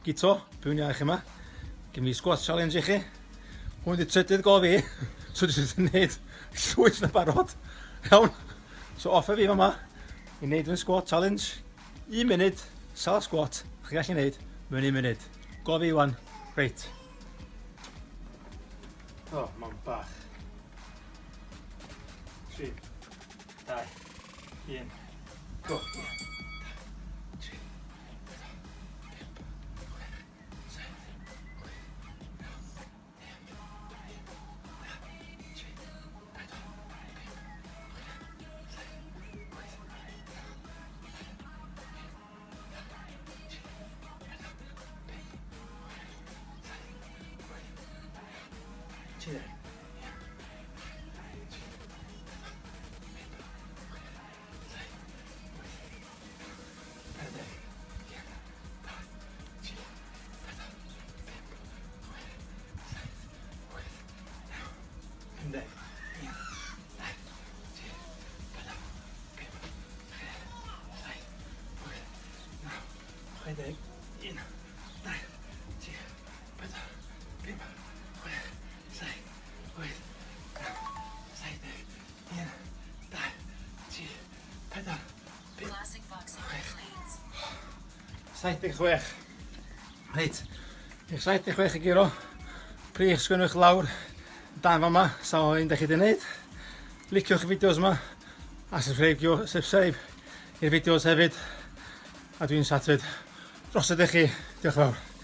Guto, byw'n iach yma. Gen fi squat challenge i chi. Hwn di trydydd go fi, so dwi wedi gwneud llwyth na barod. Iawn, so off fi fama i wneud fy squat challenge. Un munud, sawl squat chi'n gallu gwneud mewn un munud. Go fi wan, reit. O, oh, mam bach. 3, 2, 1, go. 3, 5, 6, 7, 8, 9, 10, 11, 3, 4, 5, 6, 7, 8, 9, 10, 11, 76. Reit, eich 76 i guro. Prych sgwennwch lawr dan fama, sawl un da chi wedi gwneud. Liciwch y fideos yma a subscribe, subscribe i'r fideos hefyd. A dwi'n satfyd dros ydych chi. Diolch yn fawr.